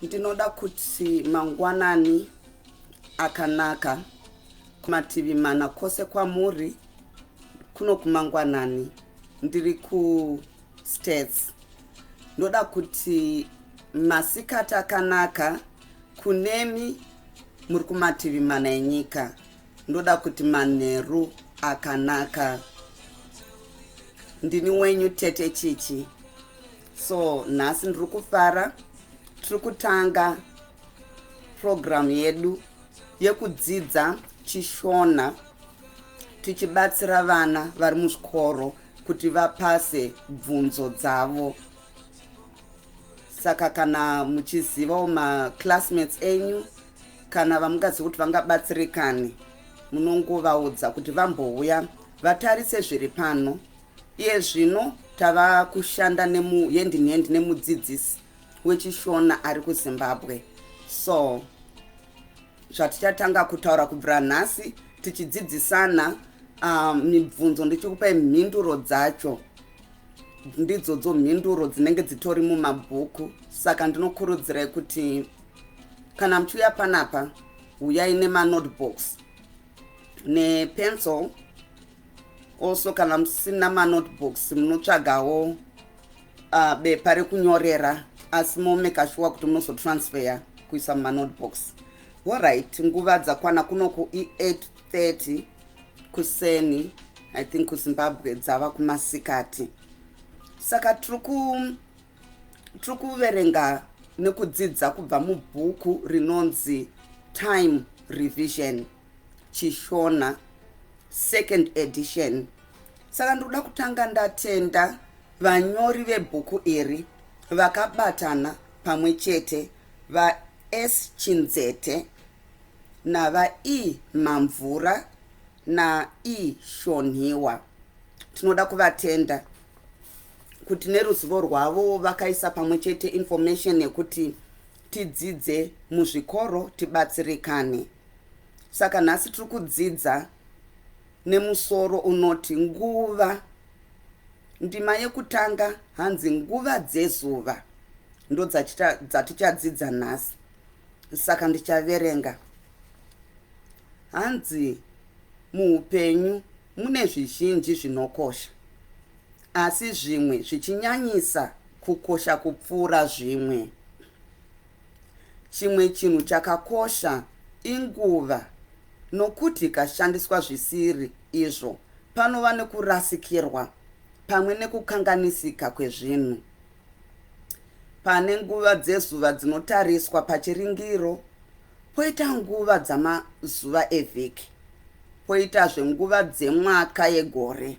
Ndinoda kuti mangwanani akanaka kumativi mana kwose kwamuri kuno kumangwanani ndiri kustates ndoda kuti masikati akanaka kunemi muri kumativi mana enyika ndoda kuti manheru akanaka ndini wenyu tete chichi so nhasi ndiri kufara tiri kutanga purogiramu yedu yekudzidza chishona tichibatsira vana vari muzvikoro kuti vapase bvunzo dzavo saka kana muchizivawo maclassmates enyu kana vamungaziva kuti vangabatsirikane munongovaudza kuti vambouya vatarise zviri pano Iye zvino tava kushanda hand in hand nemudzidzisi wechishona ari kuZimbabwe. So zvatichatanga kutaura kubvira nhasi tichidzidzisana mibvunzo ndichikupai mhinduro dzacho ndidzodzo mhinduro dzinenge dzitori mumabhuku saka ndinokurudzirai kuti kana muchiuya panapa huyai nemanotebooks nepencil also kana musina manotebooks munotsvagawo bepa rekunyorera asi momeka shuwa kuti munozotransfer kuisa mumanotebooks Alright, nguva dzakwana kuno ku 8:30 kuseni I think kuZimbabwe dzava kumasikati saka tiri kuverenga nekudzidza kubva mubhuku rinonzi Time Revision Chishona Second Edition. Saka ndinoda kutanga ndatenda vanyori vebhuku iri vakabatana pamwe chete vaS Chinzete nava E Mamvura naE Shonhiwa. Tinoda kuvatenda kuti neruzivo rwavo vakaisa pamwe chete information yekuti tidzidze muzvikoro tibatsirikane. Saka nhasi tiri kudzidza nemusoro unoti nguva. Ndima yekutanga hanzi nguva dzezuva ndodzatichadzidza nhasi. Saka ndichaverenga. Hanzi muupenyu mune zvizhinji zvinokosha asi zvimwe zvichinyanyisa kukosha kupfuura zvimwe. Chimwe chinhu chakakosha inguva nokuti ikashandiswa zvisiri izvo panova nekurasikirwa pamwe nekukanganisika kwezvinhu. Pane nguva dzezuva dzinotariswa pachiringiro, poita nguva dzamazuva evhiki, poitazve nguva dzemwaka yegore,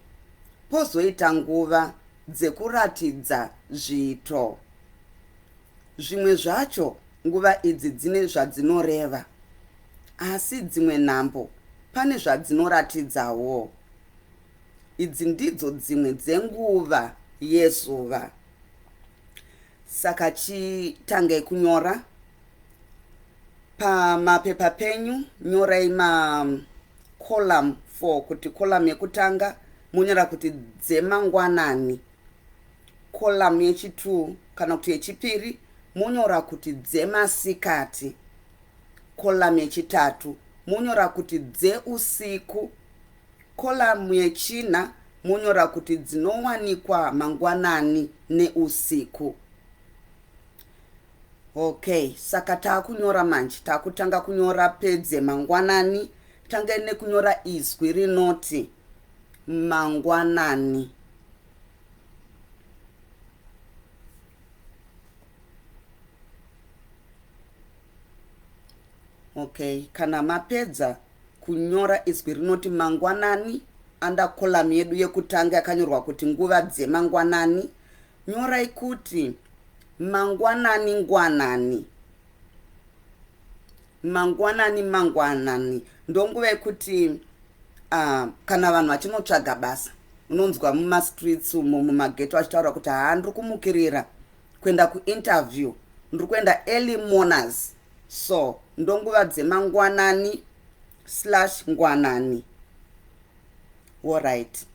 pozoita nguva dzekuratidza zviito. Zvimwe zvacho nguva idzi dzine zvadzinoreva, asi dzimwe nhambo pane zvadzinoratidzawo. Idzi ndidzo dzimwe dzenguva yezuva. Saka chitangei kunyora. Pamapepa penyu nyorai ma column 4 kuti column yekutanga monyora kuti dzemangwanani. Column yechi2 kana kuti yechipiri monyora kuti dzemasikati. Column yechitatu monyora kuti dzeusiku. Column yechina monyora kuti dzinowanikwa mangwanani neusiku. Okay, saka taakunyora manje, taakutanga kunyora pedze mangwanani. Tangai nekunyora izwi rinoti mangwanani. Okay, kana mapedza kunyora izwi rinoti mangwanani under column yedu yekutanga yakanyorwa kuti nguva dzemangwanani, nyorai kuti mangwanani ngwanani. Mangwanani mangwanani ndonguva yekuti kana vanhu vachinotsvaga basa unonzwa mumastreets umo mumageto vachitaura kuti haa ndiri kumukirira kuenda kuinterview ndiri kuenda early morners so ndonguva dzemangwanani slash ngwanani. Alright,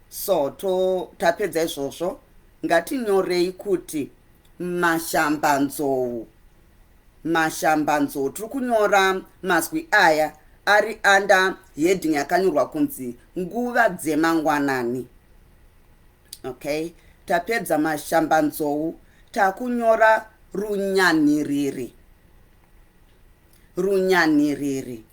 so to tapedza izvozvo ngatinyorei kuti mashambanzou. Mashambanzou. Tiri kunyora mazwi aya ari under heading yakanyorwa kunzi nguva dzemangwanani. Okay, tapedza mashambanzou, takunyora runyanhiriri. Runyanhiriri.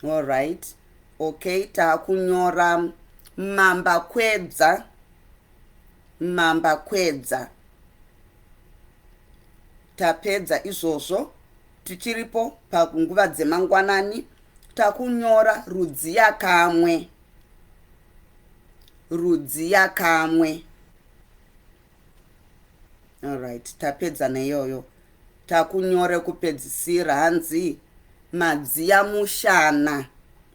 Alright. Okay, takunyora mambakwedza. Mambakwedza. Tapedza izvozvo, tichiripo panguva dzemangwanani, takunyora rudziyakamwe. Rudziyakamwe. Alright, tapedza neiyoyo. Takunyora kupedzisira hanzi madziyamushana.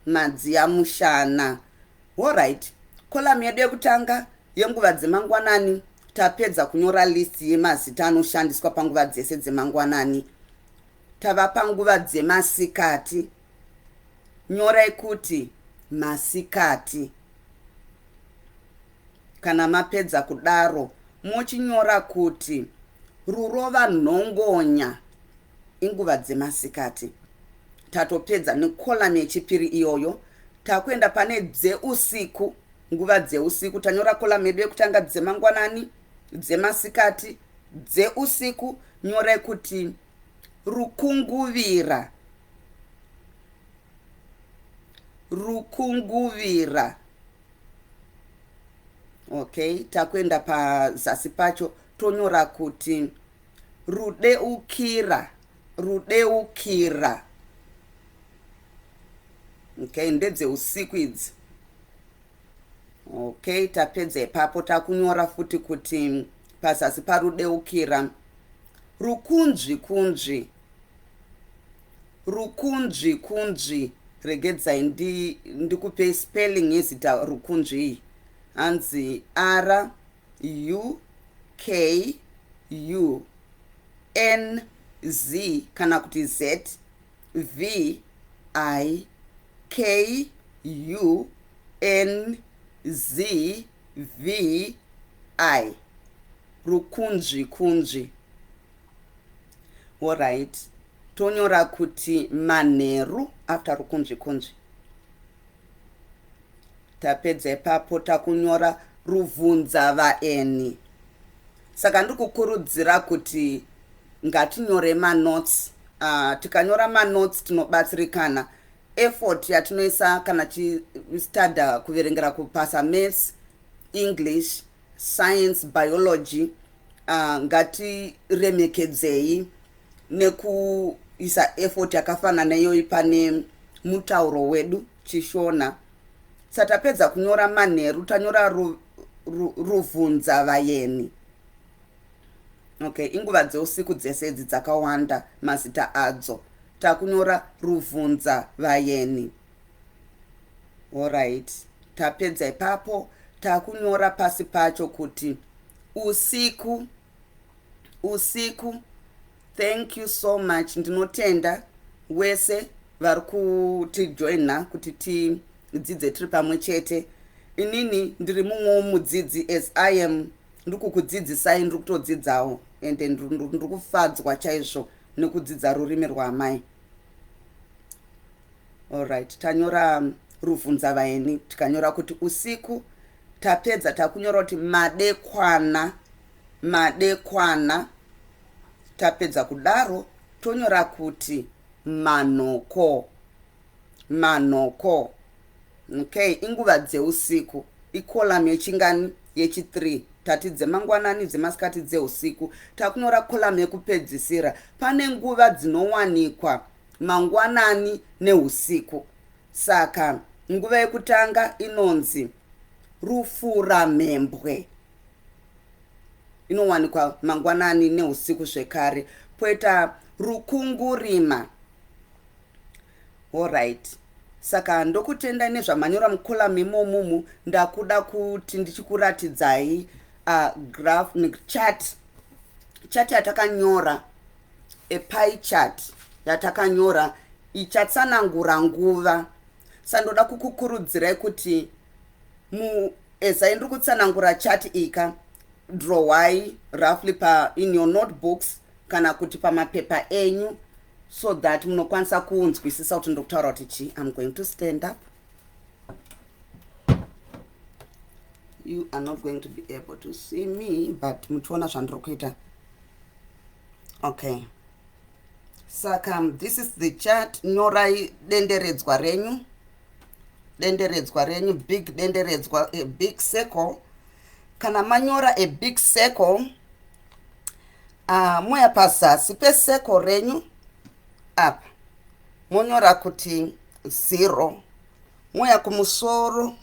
Madziyamushana. Alright, column yedu yekutanga yenguva dzemangwanani tapedza kunyora list yemazita anoshandiswa panguva dzese dzemangwanani. Tava panguva dzemasikati. Nyorai kuti masikati. Kana mapedza kudaro mochinyora kuti rurova nhongonya inguva dzemasikati. Tatopedza necolumn yechipiri iyoyo. Takuenda pane dzeusiku, nguva dzeusiku. Tanyora column yedu yekutanga dzemangwanani, dzemasikati, dzeusiku. Nyorai kuti rukunguvira. Rukunguvira. Okay, takuenda pazasi pacho tonyora kuti rudeukira. Rudeukira. Okay, ndedzeusiku idzi. Okay, tapedza ipapo takunyora futi kuti pazasi parudeukira rukunzvi kunzvi. Rukunzvi kunzvi. Regedzai ndikupei spelling yezita rukunzvi iyi. Hanzi R U K U N Z kana kuti Z V I K U N Z V I. Rukunzvi kunzvi. Alright, tonyora kuti manheru after rukunzvi kunzvi. Tapedza ipapo takunyora ruvhunza vaeni. Saka ndiri kukurudzira kuti ngatinyore manotes. Tikanyora manotes tinobatsirikana. Effort yatinoisa kana tichistadha kuverengera kupasa maths, English, science, biology, ngatiremekedzei nekuisa effort yakafanana iyoyi pane mutauro wedu chiShona. Satapedza kunyora manheru, tanyora ruvhunza vaeni. Okay, inguva dzeusiku dzese idzi dzakawanda mazita adzo. Takunyora ruvhunza vaeni. Alright, tapedza ipapo takunyora pasi pacho kuti usiku. Usiku. Thank you so much. Ndinotenda wese vari kutijoina kuti tidzidze tiri pamwe chete. Inini ndiri mumwewo mudzidzi, as I am ndiri kukudzidzisai, ndiri kutodzidzawo ende ndiri kufadzwa chaizvo nekudzidza rurimi rwaamai. Alright, tanyora ruvhunza vaeni, tikanyora kuti usiku. Tapedza takunyora kuti madekwana. Madekwana. Tapedza kudaro tonyora kuti manhoko. Manhoko. Okay, inguva dzeusiku. Icolumn yechingani? Yechi3. Tati dzemangwanani, dzemasikati, dzeusiku. Takunyora column yekupedzisira. Pane nguva dzinowanikwa mangwanani neusiku. Saka nguva yekutanga inonzi rufuramhembwe, inowanikwa mangwanani neusiku zvekare. Poita rukungurima. Alright, saka ndokutendai nezvamanyora mucolumn imomumu. Ndakuda kuti ndichikuratidzai graph chart, chart yatakanyora, a pie chart yatakanyora ichatsanangura nguva. Sandoda kukukurudzirai kuti ezai ndiri kutsanangura chart ika. Drawai roughly pa in your notebooks kana kuti pamapepa enyu so that munokwanisa kunzwisisa kuti ndokutaura kuti chii. I'm going to stand up. You are not going to be able to see me, but muchiona zvandiri kuita. Okay, saka this is the chart. Nyorai denderedzwa renyu, denderedzwa renyu, big denderedzwa, a big circle. Kana manyora a big circle, moya pazasi pecircle renyu apa, monyora kuti 0. Moya kumusoro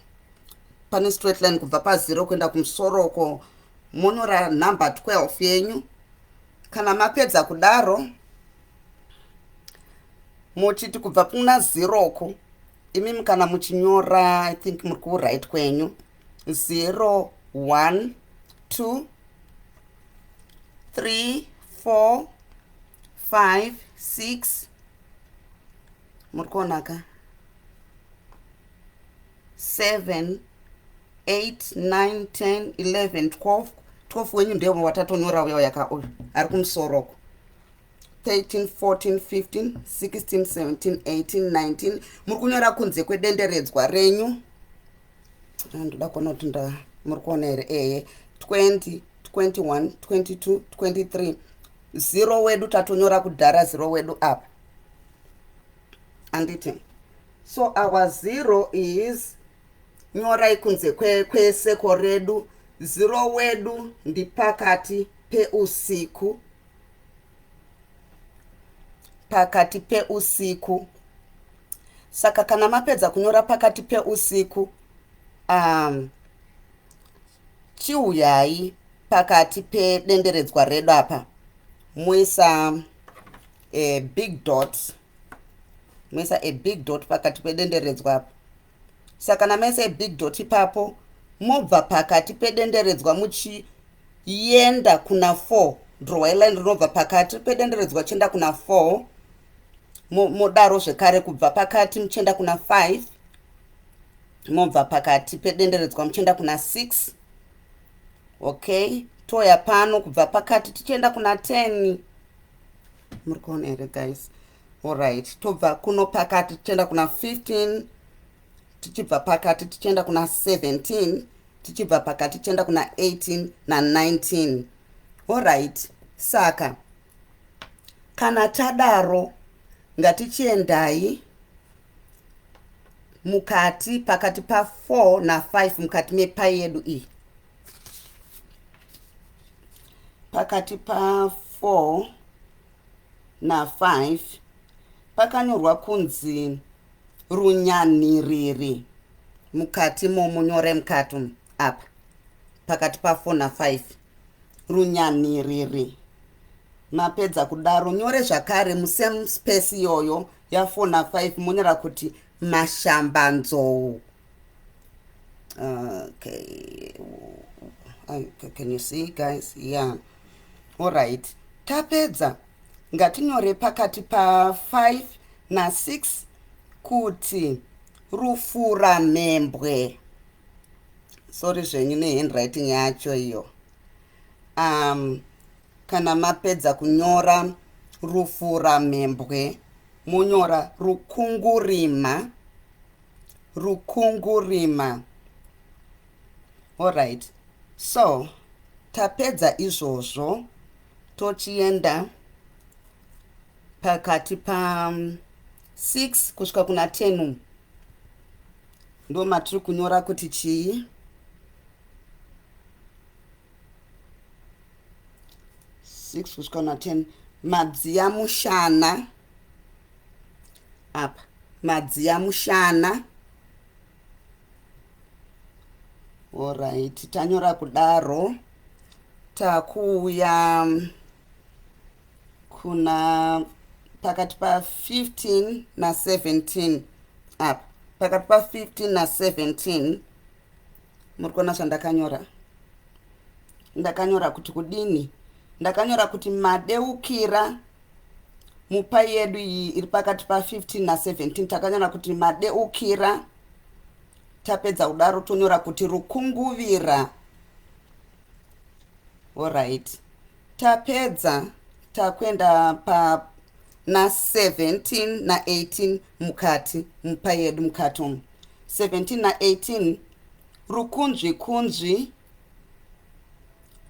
pane straight line kubva pa0 kuenda kumusoro uko, monyora number 12 yenyu. Kana mapedza kudaro, muchiti kubva kuna 0 ko, imimi kana muchinyora, I think muri kuright kwenyu, 0, 1, 2, 3, 4, 5, 6, muri kuonaka, 7, 8, 9, 10, 11, 12. 12 wenyu ndewo watatonyora uya yaka uyu ari kumusoroko. 13, 14, 15, 16, 17, 18, 19. Muri kunyora kunze kwedenderedzwa renyu. Ndoda kuona kuti nda muri kuona here. Ehe, 20, 21, 22, 23. 0 wedu tatonyora kudhara, 0 wedu apa, anditi? So our 0 is, nyorai kunze kwecircle redu, 0 wedu ndipakati peusiku, pakati peusiku. Saka kana mapedza kunyora pakati peusiku, chiuyai pakati pedenderedzwa redu apa, moisa a big dot, moisa a big dot pakati pedenderedzwa apa. Saka kana maisa a big dot ipapo, mobva pakati pedenderedzwa muchienda kuna 4. Drawai line rinobva pakati pedenderedzwa chienda kuna 4. Modaro zvekare kubva pakati muchienda kuna 5, mobva pakati pedenderedzwa muchienda kuna 6. Okay, toya pano kubva pakati tichienda kuna 10. Muri kuona here, guys? Alright, tobva kuno pakati tichienda kuna 15, tichibva pakati tichienda kuna 17, tichibva pakati tichienda kuna 18 na19. Alright, saka kana tadaro, ngatichiendai mukati pakati pa4 na5, mukati mepie yedu iyi, pakati pa4 na5 pakanyorwa kunzi runyanhiriri. Mukati momunyore, mukati umu apa, pakati pa4 na5, runyanhiriri. Mapedza kudaro, nyore zvakare musame space iyoyo ya4 na5, monyora kuti mashambanzou. Okay, can you see, guys? Yeah, alright. Tapedza, ngatinyore pakati pa5 na6 kuti rufuramhembwe. Sorry zvenyu nehandwriting yacho iyo. Kana mapedza kunyora rufuramhembwe, monyora rukungurima, rukungurima. Alright, so tapedza izvozvo, tochienda pakati pa6 kusvika kuna 10. Ndo matiri kunyora kuti chii? 6 kusvika kuna 10, madziya mushana apa, madziya mushana. Alright, tanyora kudaro, takuuya kuna pakati pa15 na17 apa, pakati pa15 na17. Muri kuona zvandakanyora? Ndakanyora kuti kudini? Ndakanyora kuti madeukira. Mupie yedu iyi iri pakati pa15 na17, takanyora kuti madeukira. Tapedza kudaro, tonyora kuti rukunguvira. Alright, tapedza takuenda pa na 17 na 18 mukati mupa yedu mukati umu 17 na 18 rukunzvi kunzvi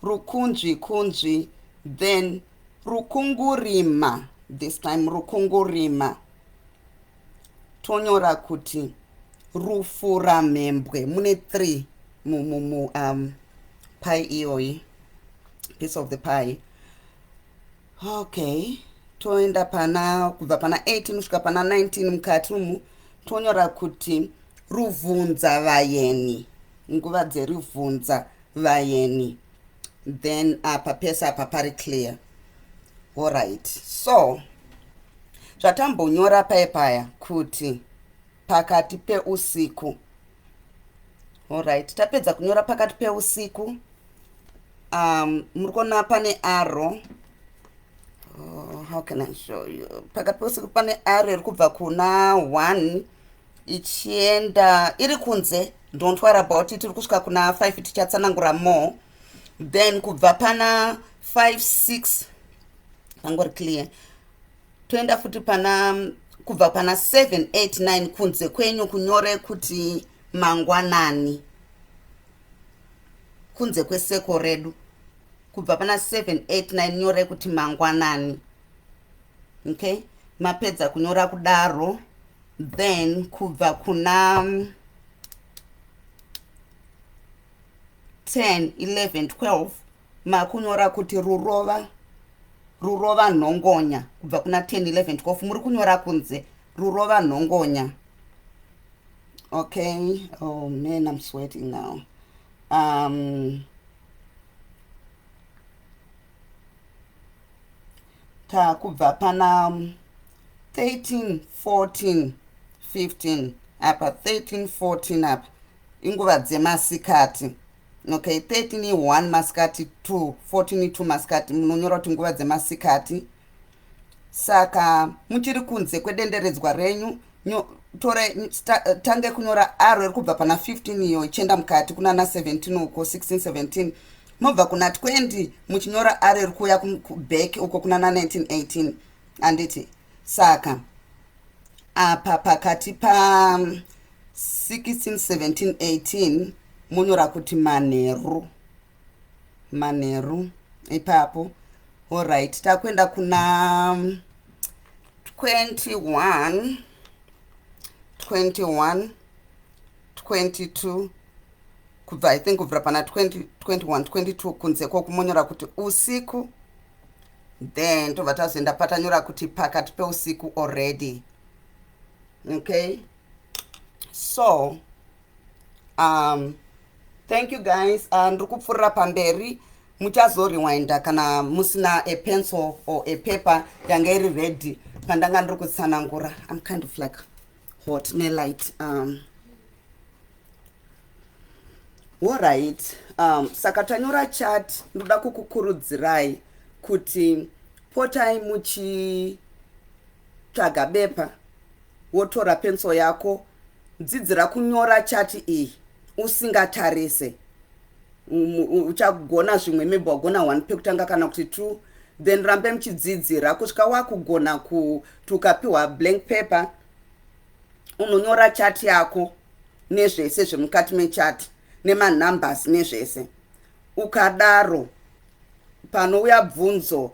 rukunzvi kunzvi then rukungurima this time rukungurima tonyora kuti rufuramhembwe mune 3 mu um, pie iyoyi piece of the pie. Okay, toenda pana kubva pana 18 kusvika pana 19 mukati umu tonyora kuti ruvhunza vayeni, nguva dzeruvhunza vayeni. Then apa pese apa pari clear. Alright, so zvatambonyora paye paya kuti pakati peusiku. Alright, tapedza kunyora pakati peusiku. Muri kuona pane arrow. Oh, how can I show you? Pakati peusiku pane arrow iri kubva kuna 1 ichienda iri kunze. Don't worry about it, iri kusvika kuna 5 tichatsanangura more. Then kubva pana 5 6 pangori clear. Toenda futi pana kubva pana 7 8 9 kunze kwenyu kunyore kuti mangwanani kunze kweseko redu kubva pana 7 8 9 nyore kuti mangwanani. Okay, mapedza kunyora kudaro then kubva kuna 10 11 12 makunyora kuti rurova rurova nhongonya kubva kuna 10 11 12 muri kunyora kunze rurova nhongonya. Okay, oh man, I'm sweating now. Takubva pana 13 14 15 apa 13 14 apa inguva dzemasikati. Okay, 13 1 masikati 2 14 2 masikati munonyora kuti nguva dzemasikati. Saka muchiri kunze kwedenderedzwa renyu tore tange kunyora arrow iri kubva pana 15 iyo ichienda mukati kunana 17 uko 16 17 mobva kuna 20 muchinyora arrow iri kuuya kuback uko kunana 19 18 handiti. Saka apa pakati pa 16 17 18 munyora kuti manheru manheru ipapo. Alright, takuenda kuna 21 21 22 kubva I think kubvira pana 20 21 22 kunze kwokumonyora kuti usiku. Then tobva tazoenda patanyora kuti pakati peusiku already. Okay, so thank you guys. Ndiri kupfuurira pamberi muchazorewinda kana musina a pencil or a paper yanga iri ready pandanga ndiri kutsanangura. I'm kind of like hot nelight. Alright, saka tanyora chat. Ndoda kukukurudzirai kuti potai muchitsvaga bepa wotora pencil yako, dzidzira kunyora chati iyi usingatarise. Uchagona zvimwe, maybe wagona one pekutanga kana kuti two, then rambe muchidzidzira kusvika wakugona kuti ukapiwa blank paper unonyora chati yako nezvese zvemukati mechati nemanumbers nezvese. Ukadaro panouya bvunzo,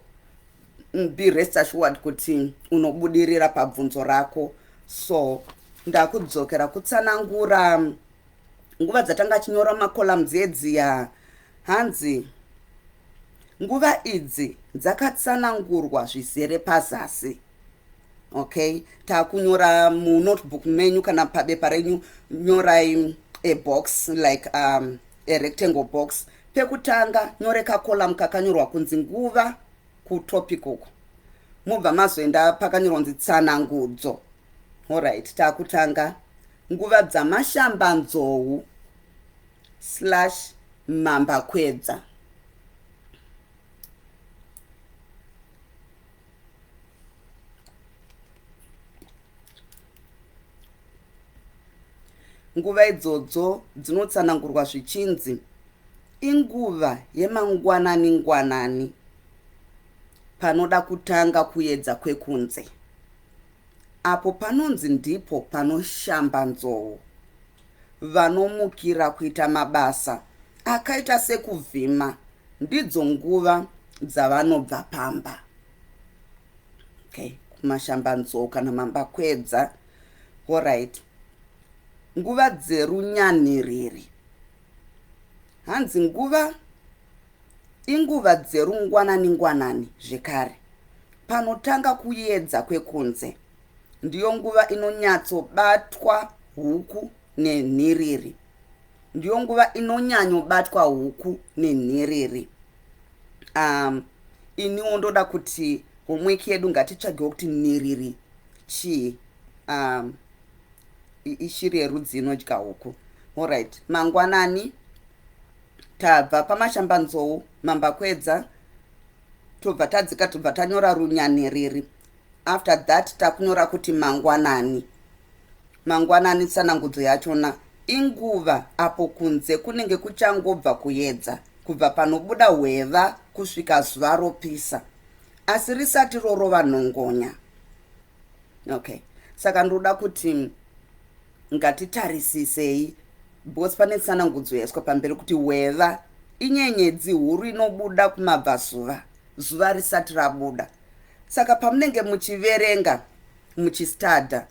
be rest assured kuti unobudirira pabvunzo rako. So ndakudzokera kutsanangura nguva dzatanga chinyora macolumns edziya. Hanzi nguva idzi dzakatsanangurwa zvizere pazasi. Okay, takunyora munotebook menyu kana pabepa renyu, nyorai a box like a rectangle box. Pekutanga nyore kacolumn kakanyorwa kunzi nguva kutopic uko, mobva mazoenda pakanyorwa kunzi tsanangudzo. Alright, takutanga nguva dzamashambanzou slash mambakwedza. Nguva idzodzo dzinotsanangurwa zvichinzi Inguva yemangwanani-ngwanani panoda kutanga kuedza kwekunze. Apo panonzi ndipo panoshamba nzou. Vanomukira kuita mabasa akaita sekuvhima ndidzo nguva dzavanobva pamba. Okay, kumashambanzou kana mambakwedza. Alright. Nguva dzerunyanhiriri. Hanzi nguva inguva dzerungwanani-ngwanani zvekare. Panotanga kuyedza kwekunze. Ndiyo nguva inonyatsobatwa huku nenhiriri. Ndiyo nguva inonyanyobatwa huku nenhiriri. Iniwo ndoda kuti homework yedu ngatitsvagewo kuti nhiriri chii. Ishiri yerudzi inodya huku. Alright, mangwanani tabva pamashambanzou mambakwedza tobva tadzika tobva tanyora runyanhiriri. After that takunyora kuti mangwanani. Mangwanani tsanangudzo yachona inguva apo kunze kunenge kuchangobva kuyedza kubva panobuda hweva kusvika zuva ropisa asi risati rorova nhongonya. Okay, saka ndoda kuti ngatitarisisei because pane tsanangudzo yaiswa pamberi kuti hweva inyenyedzi huru inobuda kumabvazuva zuva risati rabuda. Saka pamunenge muchiverenga muchistadha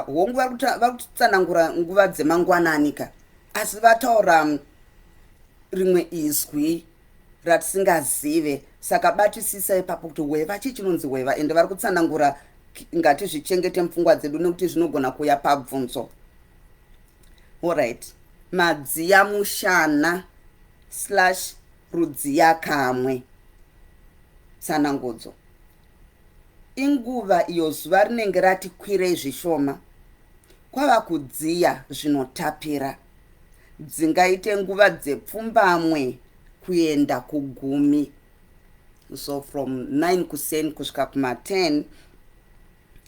hongu vari kutsanangura nguva dzemangwanani ka, asi vataura rimwe izwi ratisingazive. Saka batisisa ipapo kuti hweva chii chinonzi hweva, ende vari kutsanangura. Ngatizvichengete mupfungwa dzedu nekuti zvinogona kuuya pabvunzo. Alright, madziya mushana slash rudziya kamwe. Tsanangudzo inguva iyo zuva rinenge rati kwirei zvishoma kwava kudziya zvinotapira. Dzingaite nguva dzepfumbamwe kuenda kugumi. So from 9 kuseni kusvika kuma10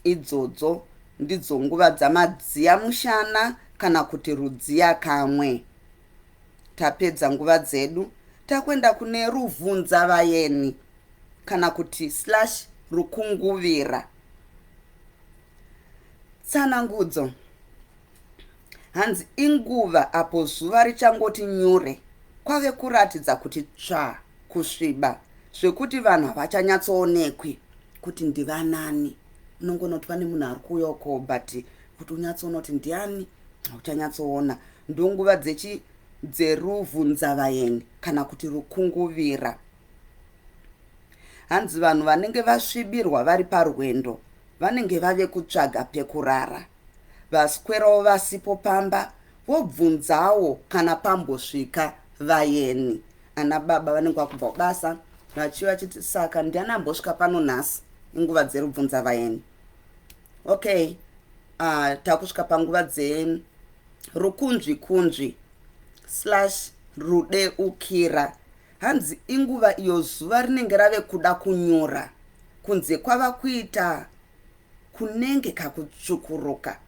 idzodzo ndidzo nguva dzamadziya mushana kana kuti rudziya kamwe. Tapedza nguva dzedu takuenda kune ruvhunza vayeni kana kuti slash rukunguvira. Tsanangudzo hanzi inguva apo zuva richangoti nyure kwave kuratidza kuti tsva kusviba zvekuti vanhu havachanyatsoonekwi kuti ndivanani. Unongoona kuti pane munhu ari kuuya uko, but kuti unyatsoona kuti ndiani hauchanyatsoona. Ndonguva dzechi dzeruvhunzavayeni kana kuti rukunguvira. Hanzi vanhu vanenge vasvibirwa vari parwendo vanenge vave kutsvaga pekurara. Vaswerawo vasipo pamba vobvunzawo kana pambosvika vayeni. Ana baba vanenge vakubva kubasa vachiuya vachiti saka ndiani ambosvika pano nhasi. Inguva dzerubvunza vayeni. Okay, takusvika panguva dzerukunzvi kunzvi slash rudeukira. Hanzi inguva iyo zuva rinenge rave kuda kunyura kunze kwava kuita kunenge kakutsvukuruka.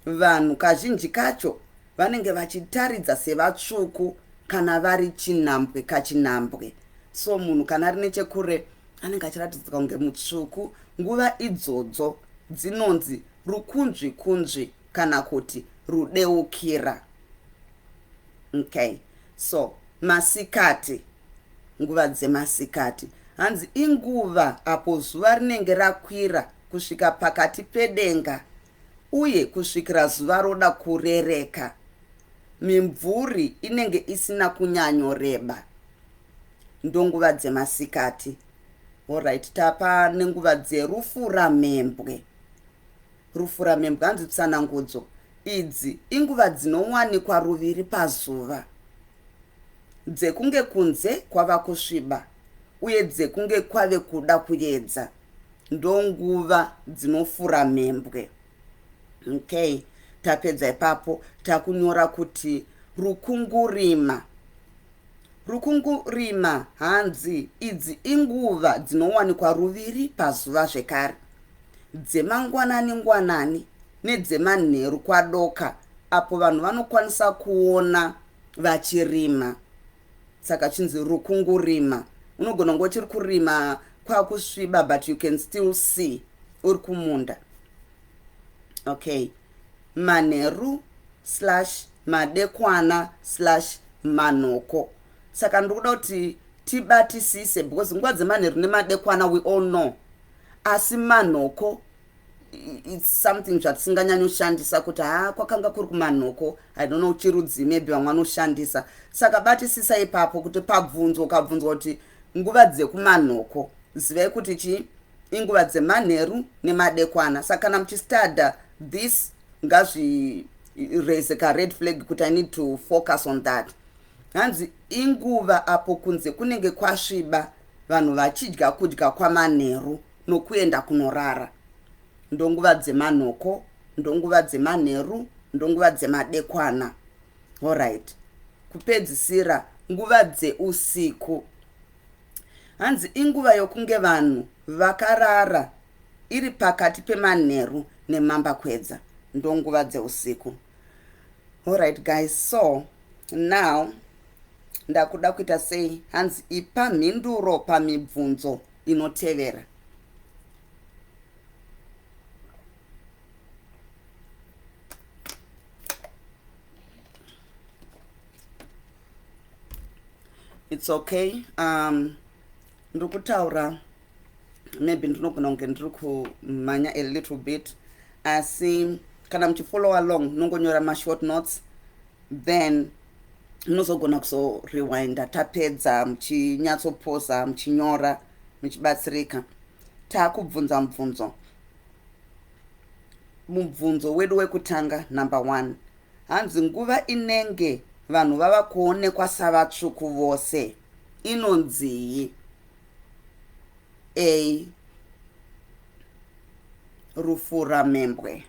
Vanhu kazhinji kacho vanenge vachitaridza sevatsvuku kana vari chinhambwe kachinhambwe. So munhu kana ari nechekure anenge achiratidzika kunge mutsvuku. Nguva idzodzo dzinonzi rukunzvi kunzvi kana kuti rudeukira. Okay, so masikati, nguva dzemasikati hanzi inguva apo zuva rinenge rakwira kusvika pakati pedenga uye kusvikira zuva roda kurereka. Mimvuri inenge isina kunyanyoreba. Ndonguva dzemasikati. Alright, tapa nenguva dzerufuramhembwe. Rufuramhembwe hanzi tsanangudzo idzi inguva dzinowanikwa ruviri pazuva dzekunge kunze kwava kusviba uye dzekunge kwave kuda kuedza. Ndonguva dzinofura mhembwe. Okay, tapedza ipapo takunyora kuti rukungurima. Rukungurima hanzi idzi inguva dzinowanikwa ruviri pazuva zvekare dzemangwanani ngwanani nedzemanheru kwadoka apo vanhu vanokwanisa kuona vachirima. Saka chinzi rukungurima. Unogona kunge uchiri kurima kwakusviba but you can still see uri kumunda. Okay, manheru slash madekwana slash manhoko. Saka ndiri kuda kuti tibatisise because nguva dzemanheru nemadekwana we all know, asi manhoko it's something zvatisinganyanyoshandisa kuti ha kwakanga kuri kumanhoko. I don't know chirudzi, maybe vamwe vanoshandisa. Saka batisisa ipapo kuti pabvunzo ukabvunzwa kuti nguva dzekumanhoko, zivai kuti chii? Inguva dzemanheru nemadekwana. Saka kana muchistadha this, ngazviraise kared flag kuti I need to focus on that. Hanzi inguva apo kunze kunenge kwasviba, vanhu vachidya kudya kwamanheru nokuenda kunorara. Ndonguva dzemanhoko, ndonguva dzemanheru, ndonguva dzemadekwana. Alright, kupedzisira, nguva dzeusiku. Hanzi inguva yokunge vanhu vakarara, iri pakati pemanheru nemambakwedza. Ndonguva dzeusiku. Alright guys, so now ndakuda kuita sei? Hanzi ipa mhinduro pamibvunzo inotevera. It's okay, ndiri kutaura, maybe ndinogona kunge ndiri kumhanya a little bit, asi kana muchifollow along nongonyora mashort notes, then munozogona kuzorewinda tapedza, muchinyatsopoza, muchinyora, muchibatsirika. Taakubvunza mubvunzo. Mubvunzo wedu wekutanga, number one, hanzi nguva inenge vanhu vava kuonekwa savatsvuku vose inonzii? A, rufuramembwe.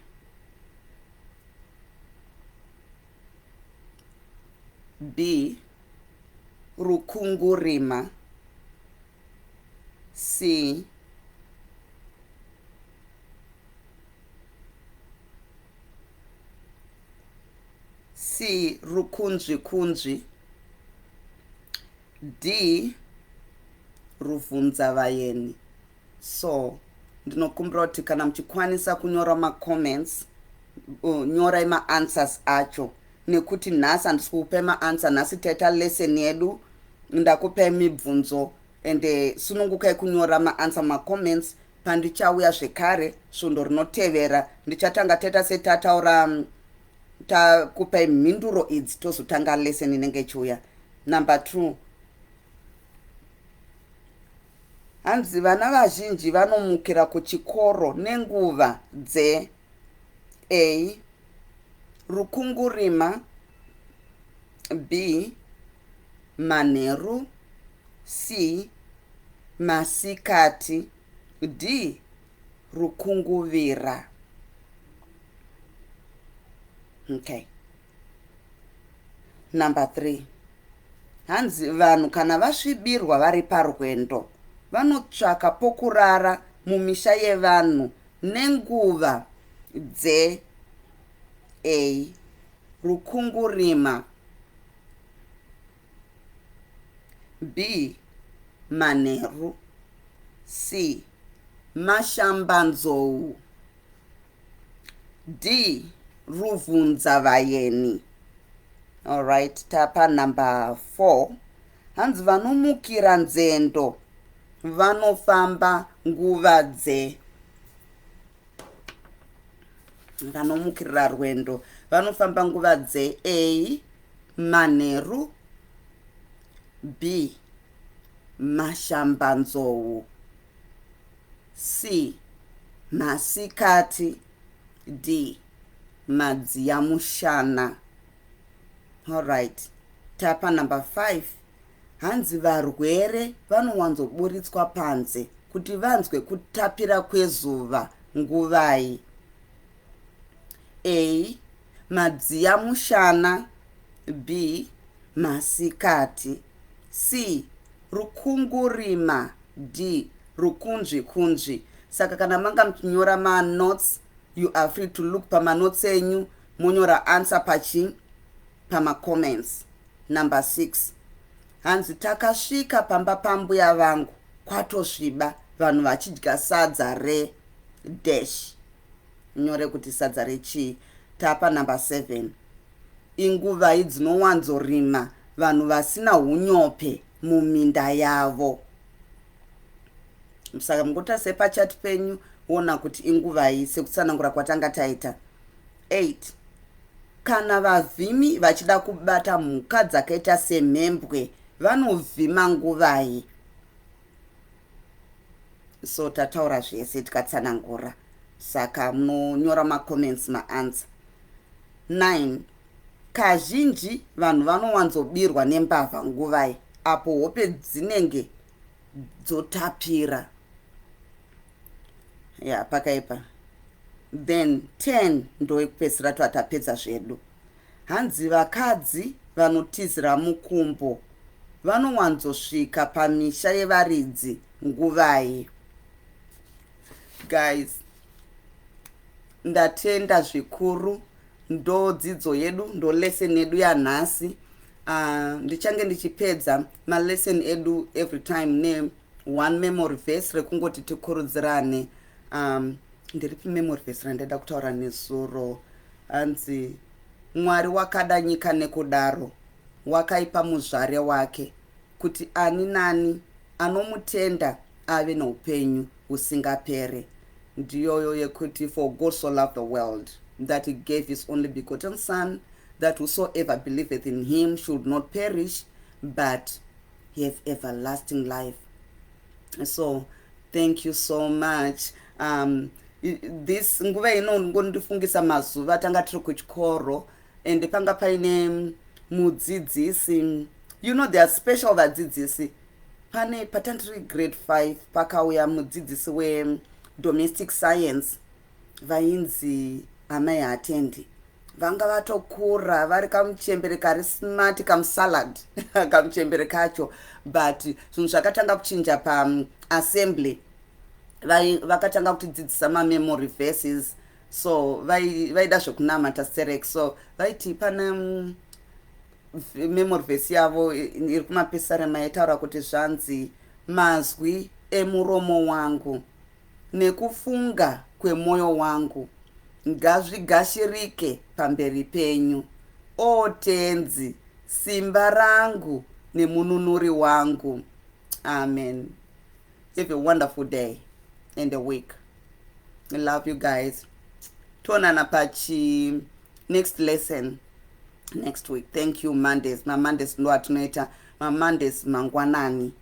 B, rukungurima. C, C, rukunzvikunzvi. D, ruvhunzavayeni. So ndinokumbira kuti kana muchikwanisa kunyora macomments, nyorai maanswers acho, nekuti nhasi handisi kukupai maanswer. Nhasi taita lesson yedu, ndakupai mibvunzo, ende sunungukai kunyora maanswer macomments. Pandichauya zvekare svondo rinotevera, ndichatanga taita setataura, takupai mhinduro idzi, tozotanga lesson inenge ichiuya. Number two, hanzi vana vazhinji vanomukira kuchikoro nenguva dze: A, rukungurima. B, manheru. C, masikati. D, rukunguvira. Okay, number three, hanzi vanhu kana vasvibirwa vari parwendo vanotsvaka pokurara mumisha yevanhu nenguva dze: A, rukungurima. B, manheru. C, mashambanzou. D, ruvhunzavayeni. Alright, tapa number 4. Hanzi vanomukira nzendo vanofamba nguva dze. Vanomukirira rwendo vanofamba nguva dze: A, manheru. B, mashambanzou. C, masikati. D, madziyamushana. Alright, tapa number 5. Hanzi varwere vanowanzoburitswa panze kuti vanzwe kutapira kwezuva nguvai? A, madziyamushana. B, masikati. C, rukungurima. D, rukunzvikunzvi. Saka kana manga muchinyora manotes, you are free to look pamanotes enyu, monyora answer pachi pamacomments. Number 6, Hanzi takasvika pamba pambuya vangu kwatosviba, vanhu vachidya sadza re dash. Nyore kuti sadza rechii. Tapa number 7. Inguvai dzinowanzorima vanhu vasina unyope muminda yavo? Saka mungotarise pachati penyu, woona kuti inguvai, sekutsanangura kwatanga taita. 8. Kana vavhimi vachida kubata mhuka dzakaita semhembwe, vanovhima nguvai? So tataura zvese, tikatsanangura, saka munonyora macomments maanswer. 9. Kazhinji vanhu vanowanzobirwa nembavha nguvai apo hope dzinenge dzotapira? Ya, pakaipa. Then 10 ndoyekupedzisira, twatapedza zvedu. Hanzi vakadzi vanotizira mukumbo vanowanzosvika pamisha yevaridzi nguvai? Guys, ndatenda zvikuru. Ndo dzidzo yedu, ndo lesson yedu yanhasi. Ndichange ndichipedza malesson edu every time ne one memory verse rekungoti tikurudzirane. Ndiripi memory verse randaida kutaura nezuro? Hanzi Mwari wakada nyika nekudaro wakaipa muzvare wake, kuti ani nani anomutenda ave neupenyu husingapere. Ndiyoyo yekuti, "For God so loved the world that he gave his only begotten Son, that whosoever believeth in him should not perish but have everlasting life." So thank you so much. This nguva ino ngondifungisa mazuva tanga tiri kuchikoro, and panga paine mudzidzisi. There are special vadzidzisi. Pane patandiri grade 5, pakauya mudzidzisi wedomestic science vainzi Amai Hatendi. Vanga vatokura, vari kamuchembere kari smart, kamusalad kamuchembere kacho. But zvinhu zvakatanga kuchinja paassembly. Vakatanga kutidzidzisa mamemory verses. So vaida zvekunamata sterek. So vaiti pana memory verse yavo iri kumapisarema yaitaura kuti zvanzi, "Mazwi emuromo wangu nekufunga kwemwoyo wangu ngazvigashirike pamberi penyu, O Tenzi, simba rangu nemununuri wangu." Amen. Have a wonderful day and a week. I love you guys. Toonana pachi next lesson next week. Thank you. Mondays, maMondays ndo atinoita maMondays mangwanani.